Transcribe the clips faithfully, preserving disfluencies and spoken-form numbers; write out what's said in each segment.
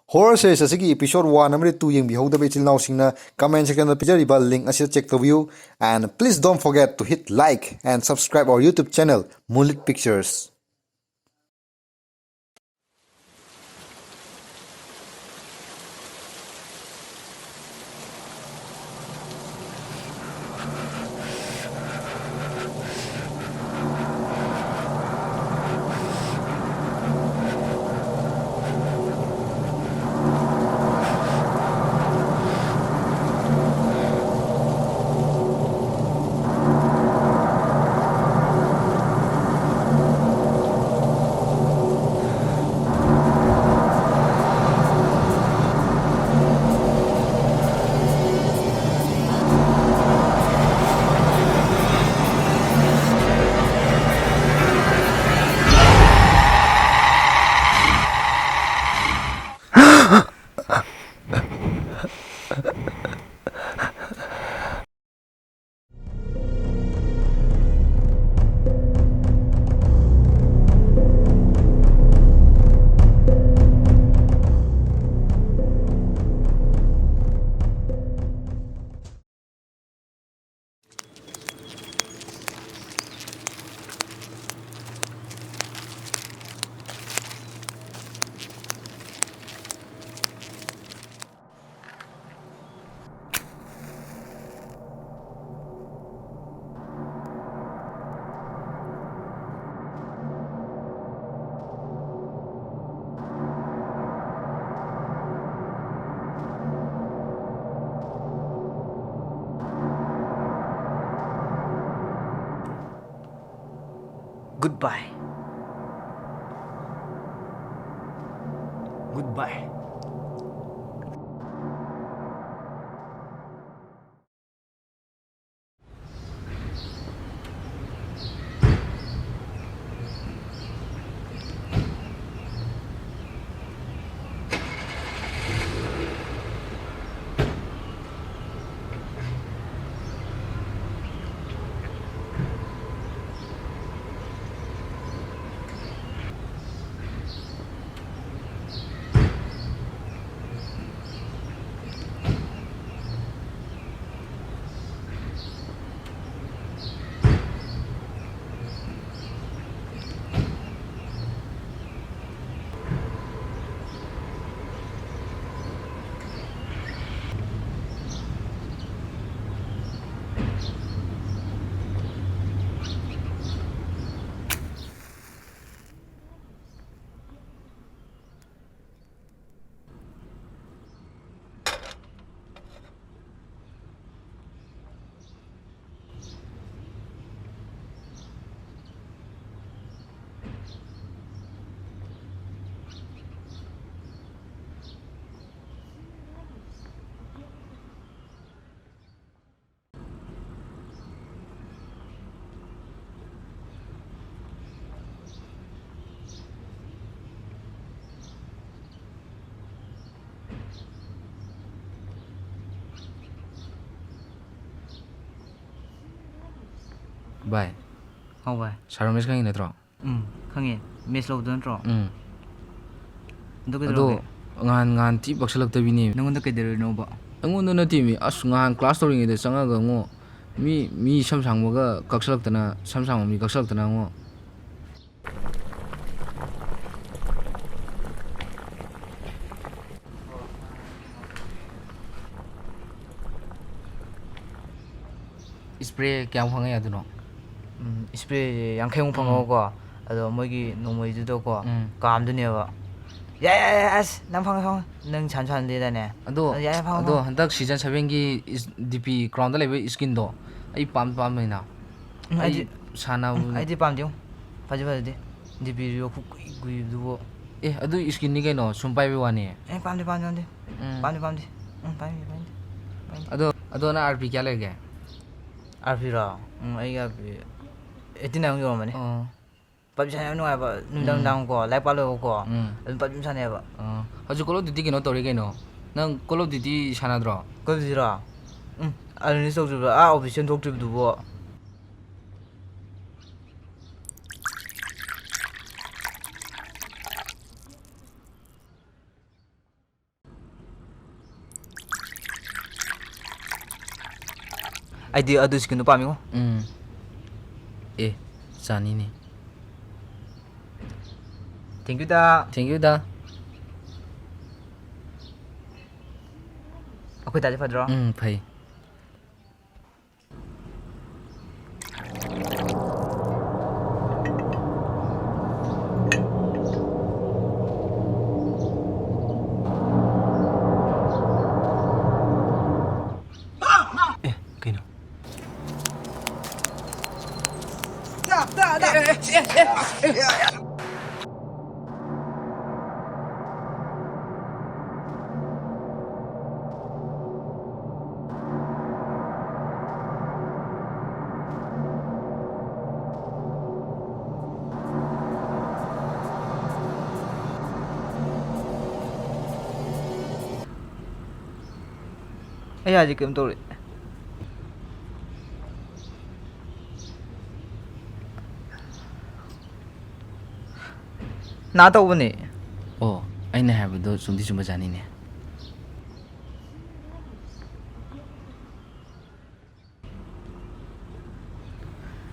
Horror series ꯑꯁꯤꯒꯤ episode one ꯑꯃꯗꯤ two ꯌꯦꯡꯕꯤꯍꯧꯗꯕ ꯏꯆꯤꯜ ꯏꯅꯥꯎꯁꯤꯡꯅ comment section ꯗ ꯄꯤꯖꯔꯤꯕ link ꯑꯁꯤꯗ check ꯇꯧꯕꯤꯌꯨ꯫ And please don't forget to hit like and subscribe our YouTube channel, Moonlit Pictures. Goodbye. Goodbye. ꯚꯥꯏ, ꯍꯥꯎ ꯚꯥꯏ꯫ ꯁꯥꯔ ꯔꯃꯦꯁ ꯈꯪꯉꯤ ꯅꯠꯇ꯭ꯔꯣ? ꯎꯝ, ꯈꯪꯉꯦ꯫ ꯃꯦꯠꯁ ꯂꯧꯕꯗꯣ ꯅꯠꯇ꯭ꯔꯣ? ꯎꯝ꯫ ꯑꯗꯨ ꯑꯗꯣ ꯀꯩꯗꯧꯔꯒꯦ? ꯉꯍꯥꯟ, ꯉꯍꯥꯟ ꯊꯤ ꯄꯛꯁꯜꯂꯛꯇꯕꯤꯅꯦ꯫ ꯅꯪꯉꯣꯟꯗ ꯀꯩꯗꯧꯔꯤꯅꯣꯕ? ꯑꯩꯉꯣꯟꯗ ꯅꯠꯇꯦꯃꯤ꯫ ꯑꯁ, ꯉꯍꯥꯟ ꯀ꯭ꯂꯥꯁ ꯇꯧꯔꯤꯉꯩꯗ ꯆꯪꯉꯒ ꯉꯣ, ꯃꯤ, ꯃꯤ ꯁꯝ ꯁꯥꯡꯕꯒ ꯀꯛꯁꯜꯂꯛꯇꯅ, ꯁꯝ ꯁꯥꯡꯕ ꯃꯤ ꯀꯛꯁꯜꯂꯛꯇꯅ ꯉꯣ꯫ ꯏꯁꯄ꯭ꯔꯦ ꯀꯌꯥꯝ ꯐꯪꯉꯦ ꯑꯗꯨꯅꯣ? ꯎꯝ, ꯏꯁꯄ꯭ꯔꯦꯁꯦ ꯌꯥꯡꯈꯩꯃꯨꯛ ꯎꯝ꯫ ꯐꯪꯉꯕꯀꯣ, ꯑꯗꯣ ꯃꯣꯏꯒꯤ ꯅꯣꯡꯃꯩꯗꯨꯗꯀꯣ ꯎꯝ꯫ ꯀꯥꯝꯗꯣꯏꯅꯦꯕ꯫ ꯌꯥꯏ, ꯌꯥꯏ, ꯌꯥꯏ, ꯑꯁ, ꯅꯪ ꯐꯪꯉꯦ, ꯐꯪꯉꯦ꯫ ꯅꯪ ꯁꯥꯟꯅ ꯁꯥꯟꯅꯗꯦꯗꯥꯏꯅꯦ? ꯑꯗꯣ, ꯑꯗꯣ ꯌꯥꯏ, ꯌꯥꯏ, ꯐꯪꯉꯦ, ꯑꯗꯣ ꯐꯪꯉꯦ꯫ ꯍꯟꯗꯛ ꯁꯤꯖꯟ ꯁꯚꯦꯟꯒꯤ ꯏꯁ-, ꯗꯤ ꯄꯤ ꯒ꯭ꯔꯥꯎꯟꯗ ꯂꯩꯕ ꯏꯁꯀꯤꯟꯗꯣ ꯑꯩ ꯄꯥꯝ ꯄꯥꯝꯕꯅꯤꯅ꯫ ꯎꯝ, ꯑꯩ ꯑꯩꯗꯤ, ꯁꯥꯟꯅꯕ ꯎꯝ, ꯑꯩꯗꯤ ꯄꯥꯝꯗꯦꯉꯣ꯫ ꯐꯖ ꯐꯖꯗꯦ꯫ ꯗꯤ ꯄꯤꯗꯨ ꯈꯨꯀꯨꯏ ꯀꯨꯏꯕꯗꯨꯕꯨ꯫ ꯑꯦ, ꯑꯗꯨ ꯏꯁꯀꯤꯟꯅꯤ ꯀꯩꯅꯣ, ꯁꯨꯝ ꯄꯥꯏꯕꯩ ꯋꯥꯅꯤ꯫ ꯑꯦ, ꯄꯥꯝꯗꯦ, ꯄꯥꯝꯗꯦ, ꯄꯥꯝꯗꯦ꯫ ꯎꯝ꯫ ꯄꯥꯝꯗꯦ, ꯄꯥꯝꯗꯦ꯫ ꯎꯝ, ꯄꯥꯏꯅꯤꯡꯗꯦ, ꯄꯥꯏꯅꯤꯡꯗꯦ꯫ ꯄꯥꯏꯅꯤꯡꯗꯦ꯫ ꯑꯗꯣ, ꯑꯗꯣ ꯅꯪ ꯑꯥꯔ ꯄꯤ ꯀꯌꯥ ꯂꯩꯒꯦ? ꯑꯥꯔ ꯄꯤꯔꯣ? ꯎꯝ, ꯑꯩꯒꯤ ꯑꯥꯔ ꯄꯤ ꯑꯩꯠꯇꯤ ꯅꯥꯏꯟ ꯌꯧꯔꯝꯃꯅꯤ꯫ ꯑꯣ꯫ ꯄꯞꯖꯤ ꯁꯥꯟꯅꯕ ꯌꯥꯝ ꯅꯨꯡꯉꯥꯏꯕ, ꯅꯨꯃꯤꯗꯥꯡ ꯎꯝ꯫ ꯅꯨꯃꯤꯗꯥꯡꯀꯣ, ꯂꯥꯏꯔꯤꯛ ꯄꯥ ꯂꯣꯏꯕꯀꯣ, ꯎꯝ꯫ ꯑꯗꯨꯝ ꯄꯞꯖꯤ ꯑꯗꯨꯝ ꯁꯥꯟꯅꯩꯌꯦꯕ꯫ ꯑꯣ꯫ ꯍꯧꯖꯤꯛ Call of Duty ꯀꯩꯅꯣ ꯇꯧꯔꯤ ꯀꯩꯅꯣ? ꯅꯪ Call of Duty ꯁꯥꯟꯅꯗ꯭ꯔꯣ? Call of Dutyꯔꯣ? Um, unrelease ꯇꯧꯗ꯭ꯔꯤꯕ꯭ꯔꯣ? Ah, official ꯊꯣꯛꯇ꯭ꯔꯤꯕꯗꯨꯕꯣ? ꯑꯩꯗꯤ ꯑꯗꯨ skinꯗꯣ ꯄꯥꯝꯃꯤꯉꯣ꯫ ꯎꯝ꯫ ꯑꯦ, ꯆꯥꯅꯤꯅꯦ꯫ Thank you the. Thank you ꯗ꯫ ꯑꯩꯈꯣꯏ ꯗꯥꯗꯤ ꯐꯗ꯭ꯔꯣ? ꯎꯝ, ꯐꯩ꯫ ꯑꯦ, ꯀꯩꯅꯣ? ꯑꯩ ꯍꯥꯏꯁꯦ ꯀꯩꯝ ꯇꯧꯔꯣꯏ꯫ ꯅꯥ ꯇꯧꯕꯅꯦ꯫ ꯑꯣ, ꯑꯩꯅ ꯍꯥꯏꯕꯗꯣ ꯆꯨꯝꯗꯤ ꯆꯨꯝꯕꯖꯥꯠꯅꯤꯅꯦ꯫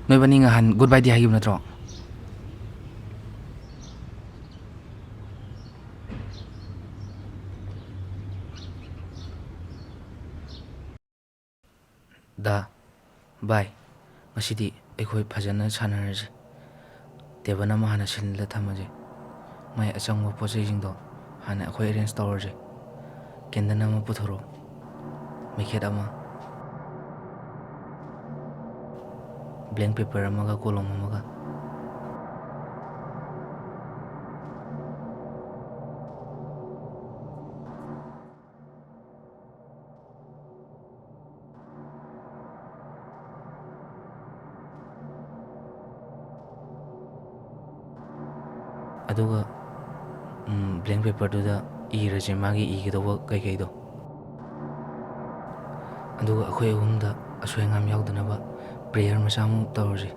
ꯅꯣꯏꯕꯥꯅꯤ ꯉꯍꯥꯟ ꯒꯨꯗ ꯕꯥꯏꯗꯤ ꯍꯥꯏꯈꯤꯕ ꯅꯠꯇ꯭ꯔꯣ? ꯗꯥ, ꯚꯥꯏ, ꯉꯁꯤꯗꯤ ꯑꯩꯈꯣꯏ ꯐꯖꯅ ꯁꯥꯟꯅꯔꯁꯤ꯫ ꯇꯦꯕꯜ ꯑꯃ ꯍꯥꯟꯅ ꯁꯤꯜꯂ ꯊꯝꯃꯁꯤ꯫ ꯃꯥꯏ ꯑꯆꯪꯕ ꯄꯣꯠ ꯆꯩꯁꯤꯡꯗꯣ ꯍꯥꯟꯅ ꯑꯩꯈꯣꯏ ꯑꯦꯔꯦꯟꯖ ꯇꯧꯔꯁꯤ꯫ ꯀꯦꯟꯗꯜ ꯑꯃ ꯄꯨꯊꯣꯔꯛꯑꯣ, ꯃꯩꯈꯦꯠ ꯑꯃ, ꯕ꯭ꯂꯦꯡ ꯄꯦꯄꯔ ꯑꯃꯒ ꯀꯣꯂꯣꯝ ꯑꯃꯒ꯫ ꯑꯗꯨꯒ, ꯎꯝ, ꯕ꯭ꯂꯦꯡ ꯄꯦꯄꯔꯗꯨꯗ ꯏꯔꯁꯦ ꯃꯥꯒꯤ ꯏꯒꯗꯧꯕ ꯀꯩꯀꯩꯗꯣ꯫ ꯑꯗꯨꯒ ꯑꯩꯈꯣꯏ ꯑꯍꯨꯝꯗ ꯑꯁꯣꯏ ꯑꯉꯥꯝ ꯌꯥꯎꯗꯅꯕ ꯄ꯭ꯔꯦꯌꯔ ꯃꯆꯥ ꯑꯃ ꯇꯧꯔꯁꯤ꯫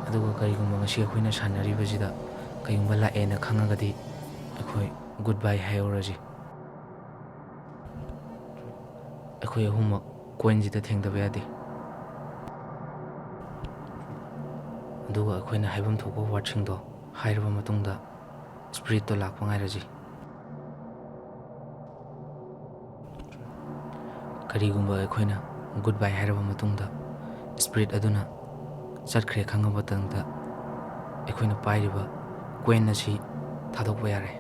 ꯑꯗꯨꯒ ꯀꯔꯤꯒꯨꯝꯕ ꯉꯁꯤ ꯑꯩꯈꯣꯏꯅ ꯁꯥꯟꯅꯔꯤꯕꯁꯤꯗ ꯀꯔꯤꯒꯨꯝꯕ ꯂꯥꯛꯑꯦꯅ ꯈꯪꯉꯒꯗꯤ ꯑꯩꯈꯣꯏ ꯒꯨꯗ ꯕꯥꯏ ꯍꯥꯏꯍꯧꯔꯁꯤ꯫ ꯑꯩꯈꯣꯏ ꯑꯍꯨꯝꯃꯛ ꯀꯣꯏꯟꯁꯤꯗ ꯊꯦꯡꯗꯕ ꯌꯥꯗꯦ꯫ ꯑꯗꯨꯒ ꯑꯩꯈꯣꯏꯅ ꯍꯥꯏꯐꯝ ꯊꯣꯛꯄ ꯋꯥꯔꯗꯁꯤꯡꯗꯣ ꯍꯥꯏꯔꯕ ꯃꯇꯨꯡꯗ ꯁ꯭ꯄꯤꯔꯤꯠꯇꯣ ꯂꯥꯛꯄ ꯉꯥꯏꯔꯁꯤ꯫ ꯀꯔꯤꯒꯨꯝꯕ ꯑꯩꯈꯣꯏꯅ ꯒꯨꯗ ꯕꯥꯏ ꯍꯥꯏꯔꯕ ꯃꯇꯨꯡꯗ ꯁ꯭ꯄꯤꯔꯤꯠ ꯑꯗꯨꯅ ꯆꯠꯈ꯭ꯔꯦ ꯈꯪꯉꯕ ꯃꯇꯝꯗ ꯑꯩꯈꯣꯏꯅ ꯄꯥꯏꯔꯤꯕ ꯀꯣꯏꯟ ꯑꯁꯤ ꯊꯥꯗꯣꯛꯄ ꯌꯥꯔꯦ꯫